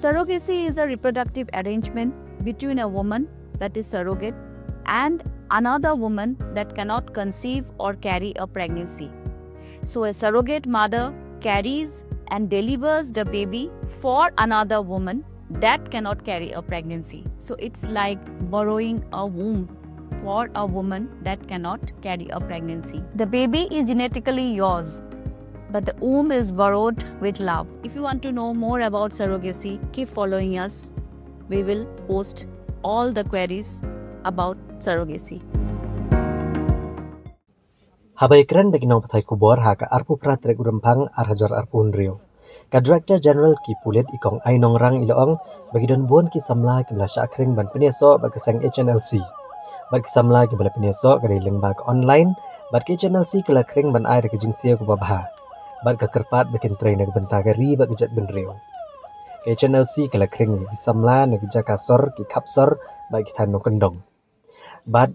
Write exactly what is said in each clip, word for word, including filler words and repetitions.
Surrogacy is a reproductive arrangement between a woman, that is surrogate, and another woman that cannot conceive or carry a pregnancy. So a surrogate mother carries and delivers the baby for another woman that cannot carry a pregnancy. So it's like borrowing a womb for a woman that cannot carry a pregnancy. The baby is genetically yours, but the womb is borrowed with love. If you want to know more about surrogacy, keep following us. We will post all the queries about surrogacy. Haba ïakren bad ki nongpathai khubor ha ka arphew phra tarik u Rymphang ar hajar arphew hynriew, ka Director General ki pulit i Kong Ainongrang i la ong ba ki don bun ki samla kiba la shah khring ban pynïasoh bad ka seng H N L C bad ki samla kiba la pynïasoh ka dei lyngba ka online bad ka H N L C ka la khring ban ai da ka jingsiew kaba bha bad ka kyrpad ba kin trei na ka bynta ka ri bad ka jaitbynriew. Ka H N L C ka la khring ïa ki samla na ki jaka sor, ki khap sor bad ki thaiñ nongkyndong. Bad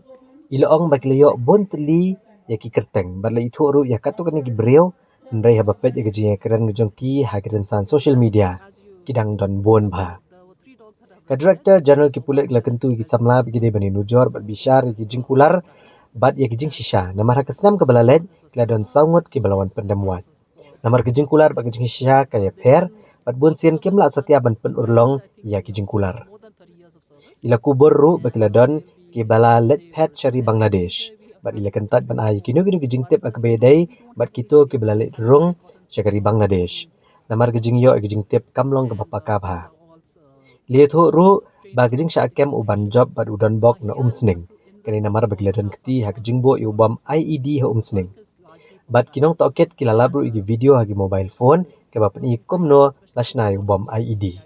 i la ong ba ki la ïoh bun tylli ïa ki kyrteng bad la ithuh ruh ïa katto katne ki briew, hynrei haba peit ïa ka jingïakren ka jong ki ha ki rynsan social media, ki dang don bun bha. Ka Director General ki pulit ka la kyntu ïa ki samla ba ki dei ban ïanujor bad bishar ïa ki jingkular bad ïa ki jingshisha, namar ha ka snem kaba la leit ki la don saw ngut kiba la wan pyndem wad. Namar ka jingkular bad ka jingshisha ka ïapher bad bun sien kim lah satia ban pynurlong ïa ki jingkular. I la kubur ruh ba ki la don kiba la leit phet sha ri Bangladesh bad i la kyntait ban ai ïa kino kino ki jingtip ha kaba ïadei bad kito kiba la leit rung sha ka ri Bangladesh. Namar ka jingïoh ïa ki jingtip kam long kaba paka bha. I la ïathuh ruh ba ka jingshah kem u Banjop bad u Donbok na Umsning ka dei namar ba ki la don kti ha ka jingbuh ïa u bom I E D ha Umsning. Bad ki nongtohkit ki la lap ruh ïa ki video ha ki mobile phone kiba pyni kumno la shna ïa u bom I E D.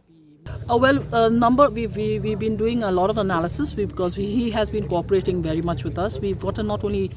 Uh, well, a number we, we, we've been doing a lot of analysis we, because we, he has been cooperating very much with us. We've gotten not only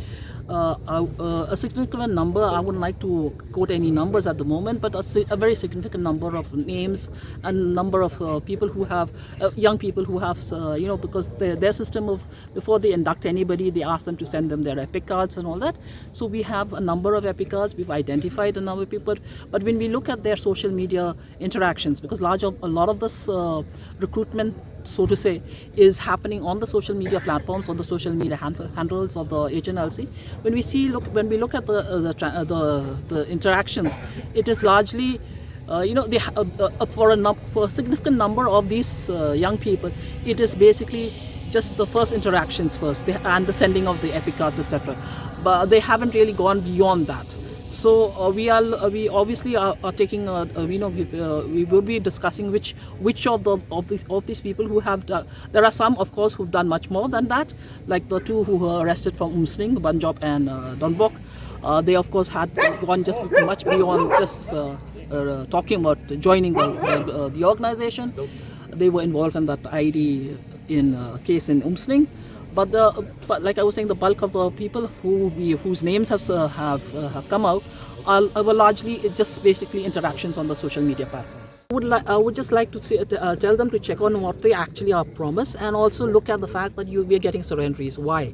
uh, a, a significant number, I wouldn't like to quote any numbers at the moment, but a, si- a very significant number of names and number of uh, people who have, uh, young people who have, uh, you know, because their, their system of, before they induct anybody, they ask them to send them their EPIC cards and all that. So we have a number of EPIC cards, we've identified a number of people, but when we look at their social media interactions, because large of, a lot of this uh, recruitment, so to say, is happening on the social media platforms, on the social media hand- handles of the H N L C. When we see, look, when we look at the uh, the, tra- uh, the the interactions, it is largely, uh, you know, they, ha- uh, uh, for a num- for a significant number of these uh, young people, it is basically just the first interactions first, they, and the sending of the EPIC cards, et cetera. But they haven't really gone beyond that. So uh, we are uh, we obviously are, are taking uh, uh, you know we, uh, we will be discussing which which of the of these of these people who have done. There are some, of course, who've done much more than that, like the two who were arrested from Umsning, Banjop and uh, Donbok. Uh, they of course had gone just much beyond just uh, uh, talking about joining the, the, uh, the organization. They were involved in that I E D in uh, case in Umsning. But the, but like I was saying, the bulk of the people who we, whose names have uh, have uh, have come out are, are largely just basically interactions on the social media platforms. I would, li- I would just like to say, uh, tell them to check on what they actually are promised, and also look at the fact that you we are getting surrenderies. Why?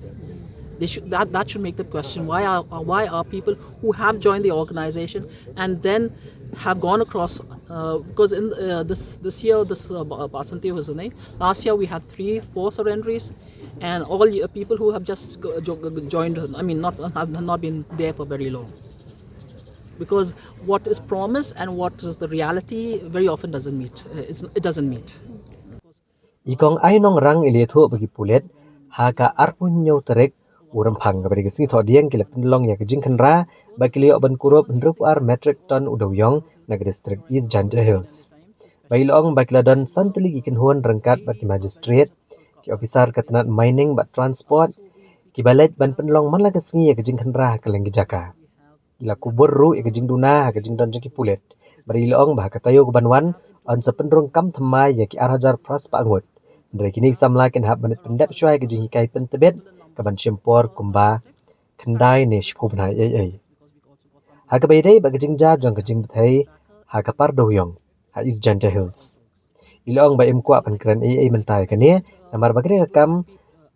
They should that that should make them question why are why are people who have joined the organization and then have gone across uh, because in uh, this this year this uh, Ba- Basanti was the name. Last year we had three, four surrenderies, and all y- people who have just go, jo- go- joined. I mean, not have not been there for very long. Because what is promised and what is the reality very often doesn't meet. Uh, it's, it doesn't meet. I Kong Ainongrang i la ïathuh ba ki pulit ha ka arphew hynñiew tarik u Rymphang kaba dei ka sngi Thohdieng ki la pynlong ïa ka jingkhynra ba ki la ïoh ban kurup hynriewphew ar metric ton u dewiong na ka district East Jaintia Hills. Ba i la ong ba ki la don san tylli ki kynhun ryngkat bad ki magistrate, ki officer ka tnat mining bad transport kiba leit ban pynlong man la ka sngi ïa ka jingkhynra ha kylleng ki jaka. I la kubur ruh ïa ka jingduna ha ka jingdon jong ki pulit. Bad i la ong ba ha ka taïew kaban wan yn sa pynrung kam thymmai ïa ki ar hajar phra spah ngut. Hynrei kine ki samla kin hap ban pyndep shuwa ïa ka jinghikai pyntbit kaban shim por kumba khyndai ne shiphew bnai ei ei. Ha kaba ïadei bad ka jingjia jong ka jingbthei ha ka par dewiong ha East Jaintia Hills. I la ong ba im kwah ban kren ei ei mynta ïa kane namar ba kane ka kam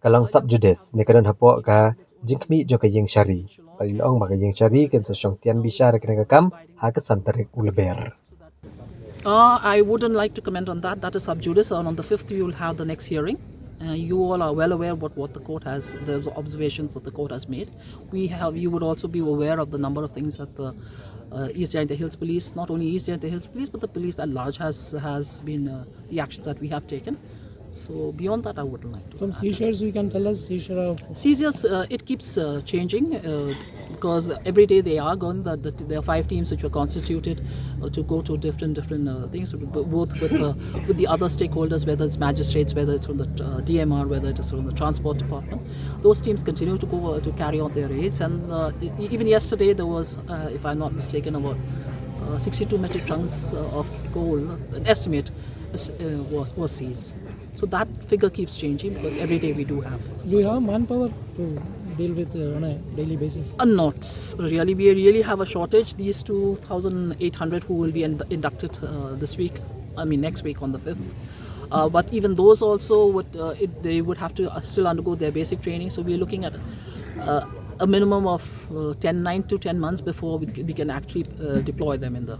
ka long sub judice ne ka don hapoh ka jingkhmih jong ka ïing shari. Bad i la ong ba ka ïing shari kan sa shong tian bishar ïa kane ka kam ha ka san tarik u Lber. Uh, I wouldn't like to comment on that. That is sub judice. And on the fifth, we will have the next hearing. Uh, you all are well aware what, what the court has, the observations that the court has made. We have, you would also be aware of the number of things that the uh, East Jaintia Hills Police, not only East Jaintia Hills Police, but the police at large has has been uh, the actions that we have taken. So beyond that, I wouldn't like to. Some seizures, you can tell us, seizure of Seizures, uh, it keeps uh, changing uh, because every day they are going. The, the, there are five teams which were constituted uh, to go to different different uh, things, b- both with uh, with the other stakeholders, whether it's magistrates, whether it's from the uh, D M R, whether it is from the transport department. Those teams continue to go uh, to carry out their raids, and uh, e- e- even yesterday there was, uh, if I'm not mistaken, about uh, sixty-two metric tons uh, of coal, an estimate, uh, was was seized. So that figure keeps changing because every day we do have. Do you have manpower to deal with uh, on a daily basis? Uh, not really. We really have a shortage. These two thousand eight hundred who will be ind- inducted uh, this week, I mean next week on the fifth. Uh, but even those also would uh, it, they would have to uh, still undergo their basic training. So we're looking at uh, a minimum of uh, ten, nine to ten months before we, we can actually uh, deploy them in the